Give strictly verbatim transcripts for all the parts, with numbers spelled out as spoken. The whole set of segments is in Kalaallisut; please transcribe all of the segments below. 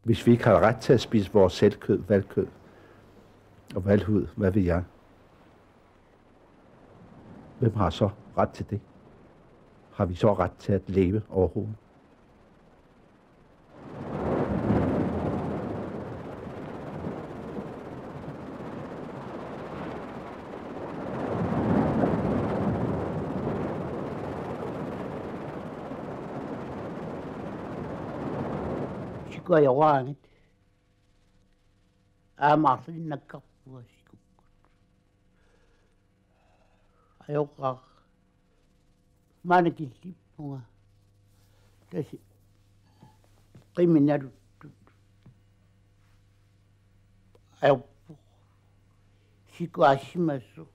Hvis vi ikke har ret til at spise vores selvkød, valgkød og valghud, hvad ved jeg, hvem har så ret til det? Har vi så ret til at leve overhovedet? Sikuajoraangit. Aamma arlalinnakkarpunga sikukkut. Ajoqaaq. Maanna killippunga. Tassa qimit naluttut. Ajorpoq. Sikuaasimasoq.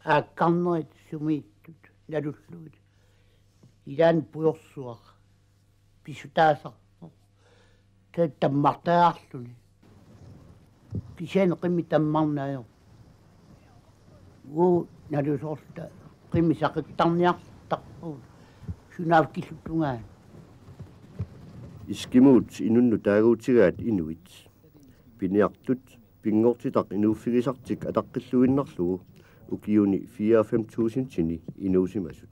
Aakkarnerit sumiittut nalullugit. Ilaanni pujorsuaq. Pissutaasarpoq. Tassa tammartajaarluni. Kisianni qimit tammarneq ajorput. Uu, nalusoorluta qimit saqittarniartarpugut. Sunaaffa killuttungaani. Eskimuut inunnut taaguutigaat inuit. Piniartut pinngortitaq inuuffigisartik ataqqilluinnarlugu ukiuni fireoghalvfems tusindini inuusimasut.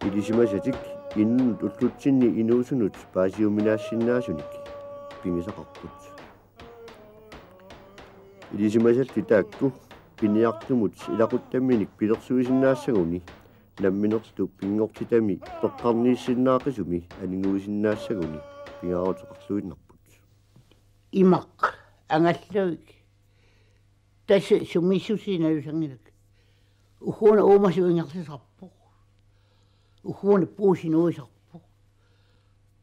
Ilisimasatik inunnut ullutsinni inuusunut paasiuminaassinnaasunik pigisaqarput. Ilisimasalli taakku piniartumut ilaquttaminik pilersuisinnaassaguni namminerlu pinngortitami peqqarniissinnaaqisumi aniguisinnaassaguni pingaaruteqarluinnarput. Imaq angallugit. Tassa sumiissusiinajusanngilaq. Ugguuna uumasut ingerlasarpoq. Ugguuna puusit nuisarput.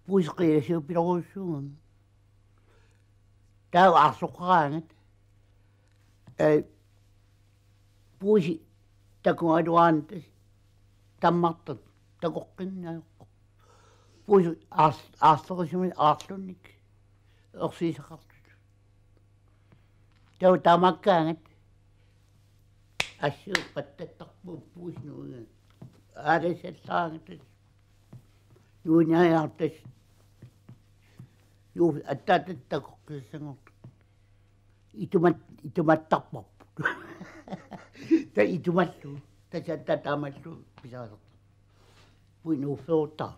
Puusit qiilassiuppilorujussuugami. Taava aarsoqqaraangat. Ee, puusit takugaluaraanni tassa tammartat takoqqinnajoqqu. Puusit aars-, aarlerisumik aarlunnik ersigisaqartut. Taava taamaakkaangat. Assut pattattarpugut puusit nuigaat. Aalasallaangat tassa. Nuiniajaartas. Juu, attaatatta takoqqissanngortut. Itumat-, itumattarparput. Tassa itumallu. Tassa attaat taamallu pisaasartarput. Puinuuffeeruttaa.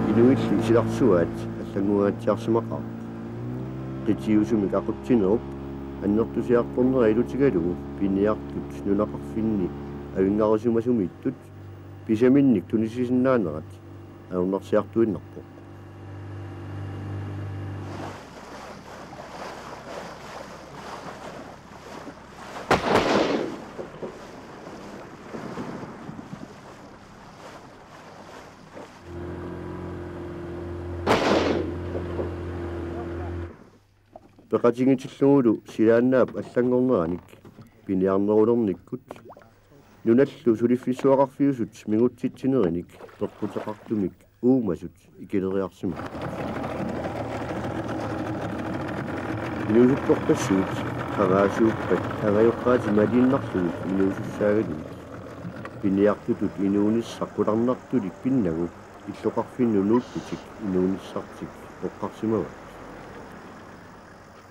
Inuillu silarsuaat allanngungaatsiarsimaqaaq. Qitiusumik aqutsinerup annertusiartornera ilutigalugu piniartut nunaqarfinni avinngarusimasumiittut pisaminnik tunisisinnaanerat ajornarsiartuinnarpoq. Peqatigitillugulu silaannaap allanngorneranik piniarnerulernikkut nunallu suliffissuaqarfiusut mingutsitsinerinik peqquteqartumik uumasut ikileriarsimapput. Inuusuttorpassuit qaraasuuppat angajoqqaatit maliinnarlugit inuusussaagalugit. Piniartutut inuunissaq qularnartulik pinnagu illoqarfinnut nuullutik inuunissartik eqqarsimavaat.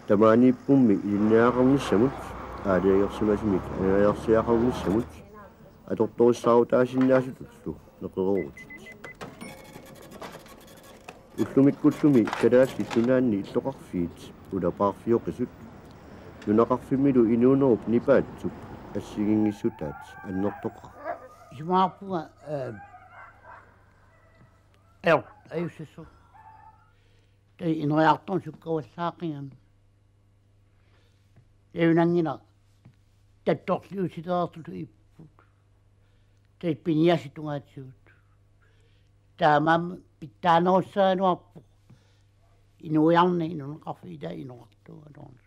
Tamaaniippummi ilinniagaqarnissamut, aalajangersimasumik angajorsiaqarnissamut, atortorissaarutaasinnaasutullu neqeroorutit. Ullumikkullumi Kalaallit Nunaanni illoqarfiit ulapaarfioqisut nunaqarfimmilu inuunerup nipaatsip assigiinngissutaat annertoqaaq. Isumaqarpunga, eh, ajor-, ajussasoq. Tassa ineriartorneq sukkavallaaqigami. Taava nangina tattorliusilereertutut ipput. Tassa piniassat tungaatigut. Taamaammat pitsaanerussagaluarpoq. Inuiarneq nunaqarfiit inoqartuugaluarneq.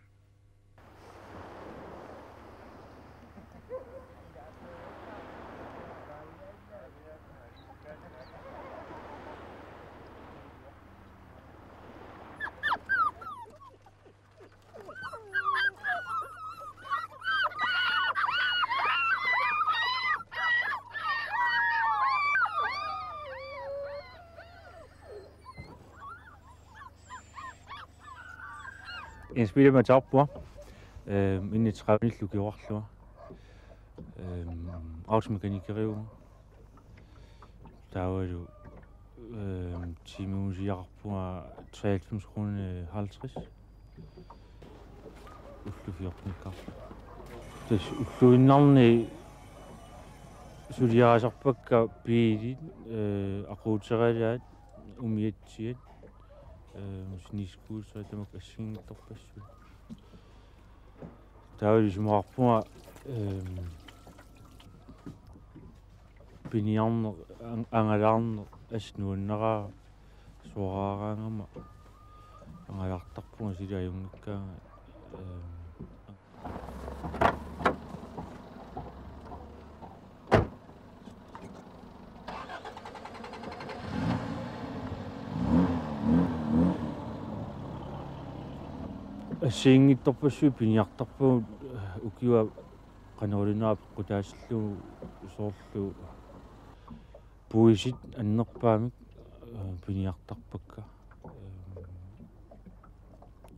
Jens Peter Matarpua. Øhm, enogtredive-nillu ukiorarlunga. Øhm, automekanikeriuvunga. Taavalu, øhm, timeusiaqarpunga treoghalvfems kroner halvtreds. Ullut fjorten-ikkaarlunga. Tassa ulluinnarni suliarisarpakka biilit, øh, aquuteralaat, umiatsiat, øh, snescooterit tamakku assigiinngitsorpassuit. Taava isumaqarpunga, øhm, piniarneq, ang-, angalaarneq assut nuannaraara, suaraaraangama angalaartarpunga suli ajunngikkaanga, øhm, assigiinngitsorpassuit piniartarpagut, øh, ukiua qanoq ilinnera peqqutaatillugu, soorlu puisit annerpaamik, øh, piniartarpakka. Øhm,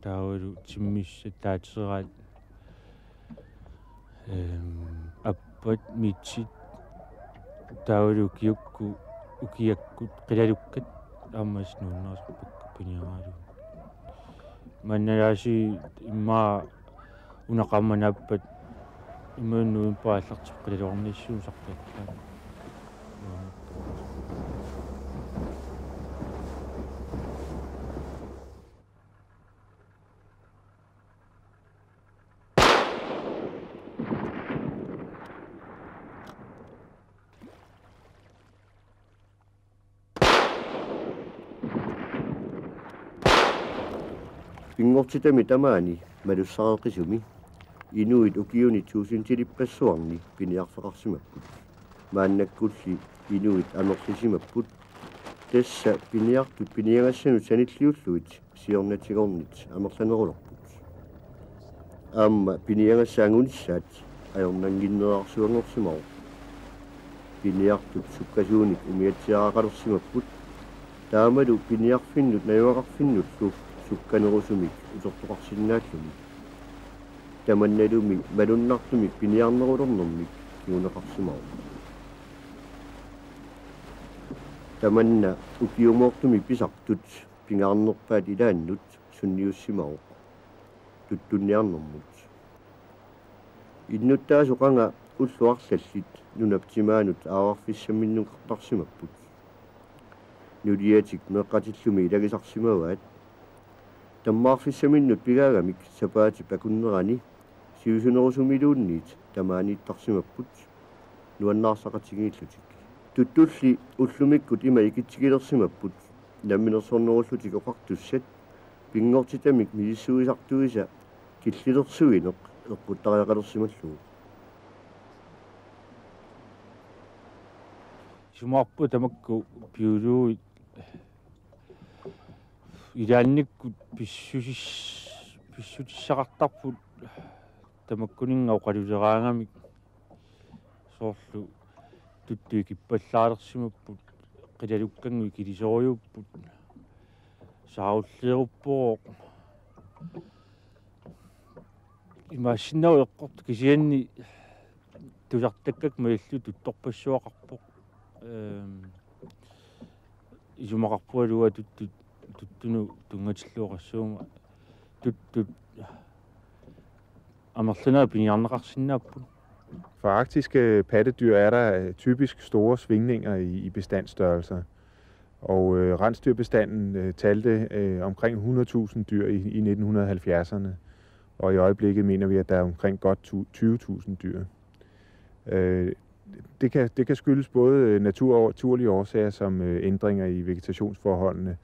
taavalu timmissat, taateraat, øhm, appat, mitsit, taavalu ukiukkut, ukiakkut qilalukkat aamma assut nuannarisarpakka piniaralugit. Mannalaasi immaqa una qaammat naappat imaluunniit aallartippallaarnissuusarpakka. Pinngortitami tamaani malussareqisumi inuit ukiuni tuusintilippassuarni piniarfeqarsimapput. Maannakkulli inuit amerlisimapput. Tassa piniartut piniagassanut sanilliullugit siornatigornit amerlanerulerput. Aamma piniagassat angunissaat ajornannginnerarsuanngorsimavoq. Piniartut sukkasuunik umiatsiaraqalersimapput. Taamalu piniarfinnut najugaqarfinnullu sukkanerusumik utertoqarsinnaalluni. Tamannalumi malunnartumik piniarnerulernermik kinguneqarsimavoq. Tamanna ukiumoortumik pisartut pingaarnerpaat ilaannut sunniussimavoq tuttunniarnermut. Innuttaasoq qanga ullut arlallit nunap timaanut aavarfissaminnukartarsimapput. Nuliatik meeqqatillumi ilagisarsimavaat. Tammaarfissaminnut pigaagamik sapaatip akunnerani sivisunerusumiluunniit tamaaniittarsimapput nuannaarsaqatigiillutik. Tuttulli ullumikkut ima ikitsigilersimapput namminersornerullutik oqartussat pinngortitamik misissuisartuisa killilersuineq eqquttariaqalersimallugu. Isumaqarpunga tamakku biologit ilaannikkut pissusis-, pissutissaqartarput tamakkuninnga oqaluleraangamik, soorlu tuttut ikippallaalersimapput, qilalukkanngooq ikilisorujuupput, saarulliuppooq. Imaassinnaavoq eqqortoq, kisianni tusartakkakka malillugu tuttorpassuaqarpoq. Øhm, isumaqarpungalu tuttut, tuttunut tunngatillugu oqassuunga tuttut amerlanerit piniarneqarsinnaapput. For arktiske pattedyr er der, øh, typisk store svingninger i, i bestandsstørrelser. Og, øh, rensdyrbestanden, øh, talte, øh, omkring hundrede tusind dyr i, i nitten hundrede og halvfjerdserne, og i øjeblikket mener vi, at der er omkring godt tu-, tyve tusind dyr. Øh, det kan, det kan skyldes både, øh, natur-, naturlige årsager som, øh, ændringer i vegetationsforholdene,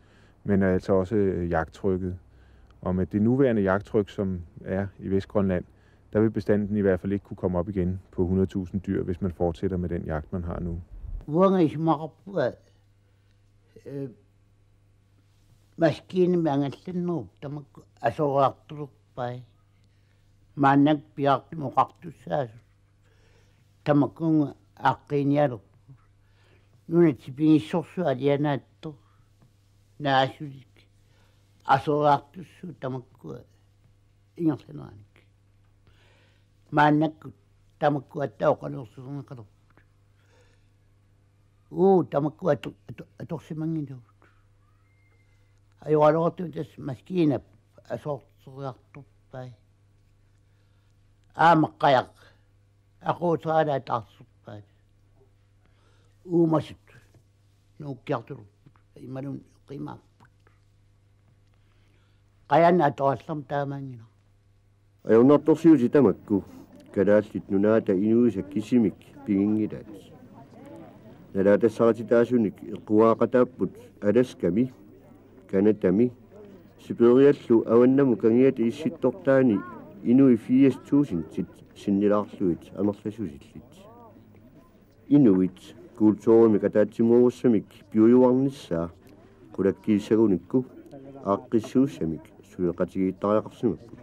men altså også, øh, jagttrykket. Og med det nuværende jagttryk, som er i Vestgrønland, der vil bestanden i hvert fald ikke kunne komme op igen på hundrede tusind dyr, hvis man fortsætter med den jagt, man har nu. Uanga isumaqarpunga, øh, maskiinamik angallannerup tamakku asoriartulerpai. Maannakkut piaartumik oqartussaasut tamakkununnga aaqqiinialerput. Nunat tipigissorsuit alianaatsoq naasulik asoriartussuit tamakkua ingerlaneranik. Maannakkut tamakku attaoqaluersuserneqalerput. Uu, tamakku atu-, atu-, atorsimanngilagut. Ajoraluartumik tassa maskiinap asoorteriartorpai. Aamma qajaq aquusaala ataarserpaat. Uumasut nuukkiartulerput. Imaluunniit qimaapput. Qajanaq atorallarmat taamaanngilaq. Ajornartorsiutit tamakku Kalaallit Nunaata inuisa kisimik piginngilaat. Nalaatassaritaasunik eqqugaaqataapput Alaskami, Canadami, Sibiriallu avannamut kangiata issittortaani inuit firs tusindit sinnilaarlugit amerlassusillit. Inuit kulturimik ataatsimoorussamik piujuarnissaa qulakkiissagunikku aaqqissuussamik suleqatigiittariaqarsimapput.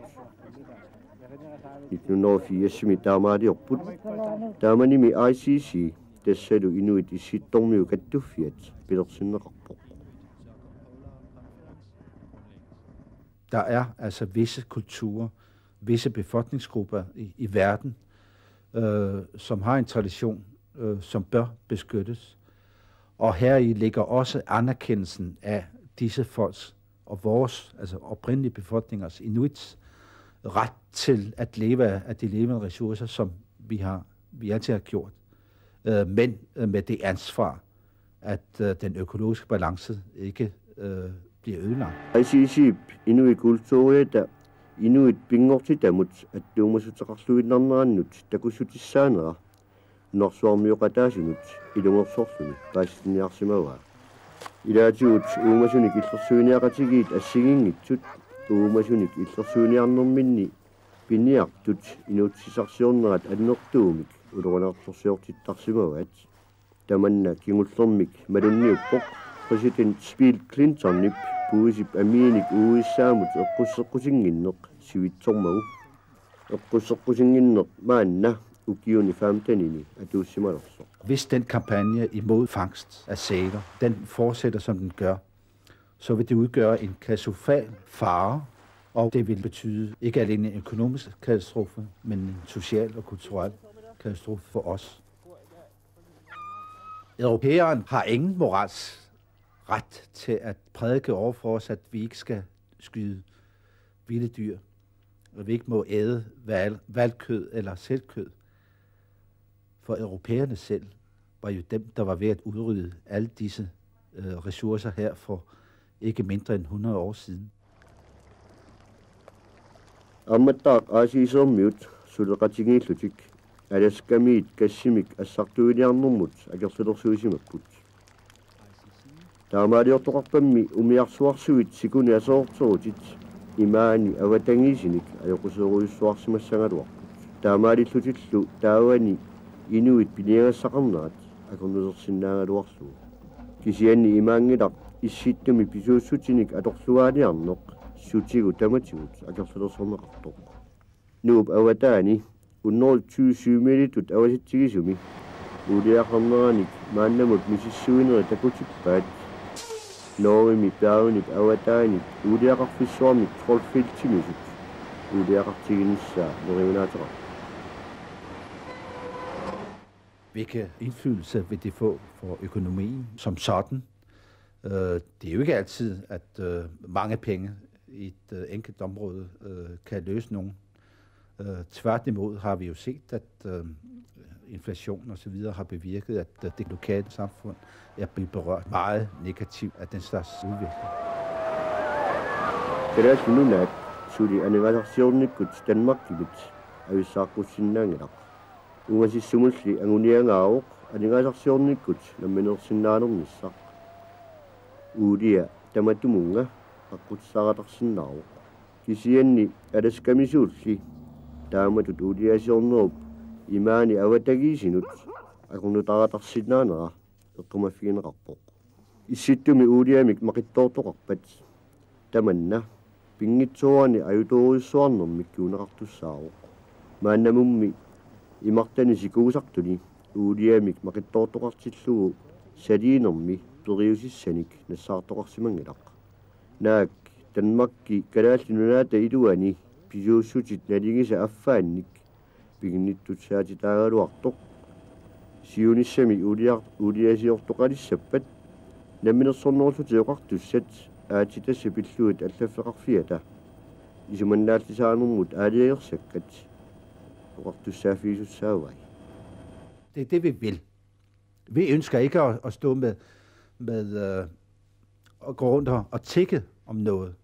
Nitten hundrede og firsimi taamaaliorput. Taamanimi I C C tassalu inuit issittormiut kattuffiat pilersinneqarpoq. Der er altså visse kulturer, visse befolkningsgrupper i, i verden, øh, som har en tradition, øh, som bør beskyttes. Og heri ligger også anerkendelsen af disse folks og vores, altså oprindelige befolkningers, inuits, ret til at leve af, af de levende ressourcer, som vi har, vi altid har gjort, øh, men, øh, med det ansvar, at, øh, den økologiske balance ikke, øh, bliver ødelagt. I C C-p inuit kulturiata inuit pinngortitamut attuumassuteqarluinnarnerannut takussutissaanera nunarsuarmioqataasunut ilungersorluni paasisiniarsimavaa. Ilaatigut uumasunik illersuiniaqatigiit assigiinngitsut uumasunik illersuiniarnerminni piniartut inuussutissarsiornerat annertuumik ulorianartorsiortittarsimavaat. Tamanna kingullermik malunniuppoq præsident Bill Clintonip puisip amiinik U S A-mut eqqusseqqusinnginneq sivitsormagu. Eqqusseqqusinnginneq maanna ukiuni femtenini atuussimalersoq. Hvis den kampagne imod fangst af sæler, den fortsætter, som den gør, så vil det udgøre en katastrofal fare, og det vil betyde ikke alene en økonomisk katastrofe, men en social og kulturel katastrofe for os. Europæeren har ingen moralsk ret til at prædike over for os, at vi ikke skal skyde vilde dyr, og vi ikke må æde hval-, hvalkød eller sælkød. For europæerne selv var jo dem, der var ved at udrydde alle disse, øh, ressourcer her for ikke mindre end hundrede år siden. Ammattaaq aasiisermiut suleqatigiillutik Alaskamiit gassimik assartuiniarnermut akerlilersuisimapput. Taamaaliortoqarpammi umiarsuarsuit sikunik aserorterutit imaani avatangiisinik ajoquserujussuarsimassagaluarput. Taamaalillutillu taavani inuit piniagassaqarnerat akornusersinnaagaluarlugu. Kisianni imaanngilaq Issittumi pisuussutinik atorluaaniarneq sutigut tamatigut akerlilersorneqartoq. Nuup avataani hundrede tyve syvmilitut avasitsigisumi uuliaqarneranik maannamut misissuinerit takutippaat. Norgemi Bergenip avataani uuliaqarfissuarmik Trollfeldtimisut uuliaqartiginissaa neriunaateqarpoq. Hvilke indflydelse vil det få for økonomien som sådan? Øh, det er jo ikke altid, at, øh, mange penge i et, øh, enkelt område, øh, kan løse nogen. Øh, tværtimod har vi jo set, at, øh, inflation og så videre har bevirket, at, øh, det lokale samfund er blevet berørt meget negativt af den slags udvikling. Kalaallit Nunaat suli aningaasarsiornikkut Danmarkimit avissaaqqusinnaanngilaq. Ungasissumulli anguniagaavoq aningaasarsiornikkut nammineersinnaanernissaq. Uulia tamatumunnga aqqutissaqartarsinnaavoq. Kisianni Alaskami suulli taamatut uuliasiornerup imaani avatangiisinut akornutaqartarsinnaanera eqqumaffigineqarpoq. Issittumi uuliamik maqittoortoqarpat tamanna pinngitsoorani ajutoorujussuarnermik kinguneqartussaavoq. Maannamummi imartani sikuusartuni uuliamik maqittoortoqartillugu saliinermi periusissanik nassaartoqarsimanngilaq. Naak Danmarki Kalaallit Nunaata iluani pisuussutit naligisat affaannik piginnittussaatitaagaluartoq. Siunissami uuliar-, uuliasiortoqalissappat Namminersornerullutik Oqartussat aatsitassat pillugit allaffeqarfiata isumannaallisaanermut aalajangersakkat oqartussaaffigisussaavai. Det er det, vi vil. Vi ønsker ikke at, at stå med, med øh, at gå rundt og, og tigge om noget.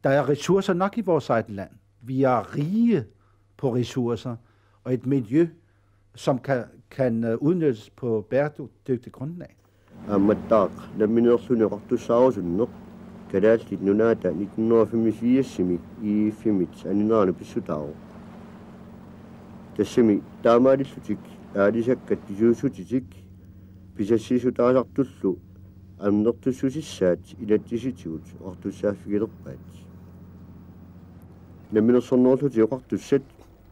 Der er ressourcer nok i vores eget land. Vi er rige på ressourcer og et miljø, som kan, kan øh, udnyttes på bæredygtig grundlag. Aammattaaq nammineerluni oqartussaarusunneq Kalaallit Nunaata nitten hundrede og femogfirsimi I F-imit anineranut pissutaavoq. Tassami taamaalillutik aalisakkat pisuussutitik pisassiissutaasartullu annertussusissaat inatsisitigut oqartussaaffigilerpaat. Namminersornerullutik Oqartussat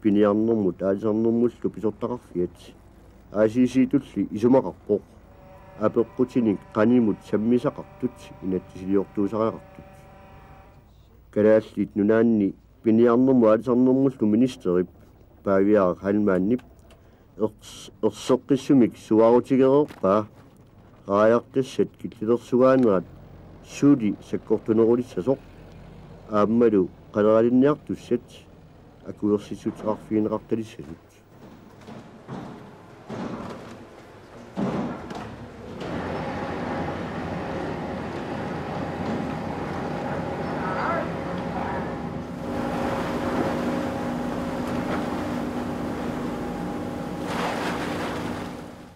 piniarnermut aalisarnermullu pisortaqarfiat I C C-tulli isumaqarpoq apeqqutinik qanimut sammisaqartut inatsisiliortuusariaqartut. Kalaallit Nunaanni piniarnermut aalisarnermullu ministerip Paaviaaq Heilmannip ers-, erseqqissumik suaarutigereerpaa raajaqqissat killilersugaanerat suli sakkortunerulissasoq aammalu qaleralinniartussat akuersissuteqarfigineqartalissasut.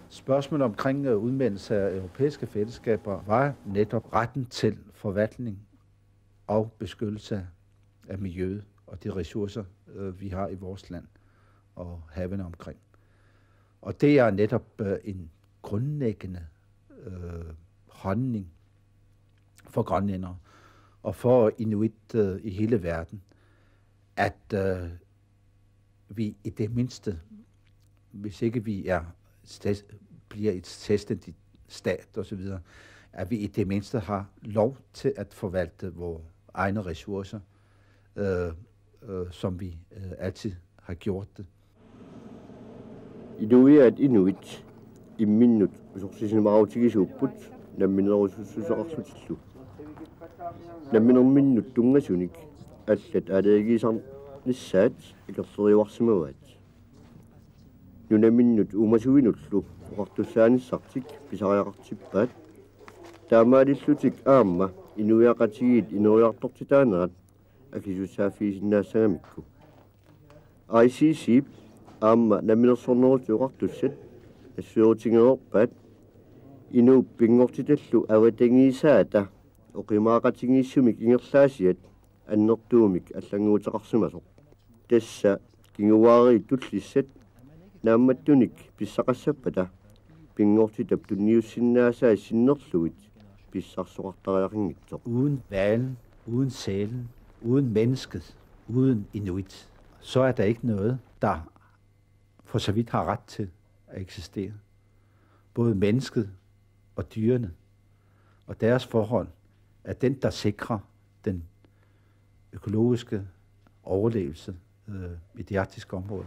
Spørgsmålet omkring øh, udmeldelse af europæiske fællesskaber var netop retten til forvaltning og beskyttelse af miljøet og de ressourcer, øh, vi har i vores land og havene omkring. Og det er netop øh, en grundlæggende øh, holdning for grønlændere og for inuit øh, i hele verden, at øh, vi i det mindste, hvis ikke vi er, bliver et selvstændigt stat osv., at vi i det mindste har lov til at forvalte vores egne ressourcer, øh, øh, som vi øh, altid har gjort det. Inuiaat inuit imminnut usorsisimaarutigisapput namminerusussuseqarlutillu. Namminerminnut tunngasunik allat aalajangiisarnissaat akerleriuarsimavaat. Nunaminnut uumasuinullu oqartussaanissartik pisariaqartippaat. Taamaalillutik aamma inuiaqatigiit ineriartortitaanerat akisussaaffigisinnaassagamikku. I C C-p aamma Namminersornerullutik Oqartussat nassuerutigereerpaat inuup pinngortitallu avatangiisaata oqimaaqatigiissumik ingerlaasiat annertuumik allannguuteqarsimasoq. Tassa kinguaariit tullissat naammattunik pissaqassappata pinngortitap tunniussinnaasai sinnerlugit pissarsoqartariaqanngitsoq. Uden hvalen, uden sælen, uden mennesket, uden inuit, så er der ikke noget, der for så vidt har ret til at eksistere. Både mennesket og dyrene og deres forhold er den, der sikrer den økologiske overlevelse øh, i det arktiske område.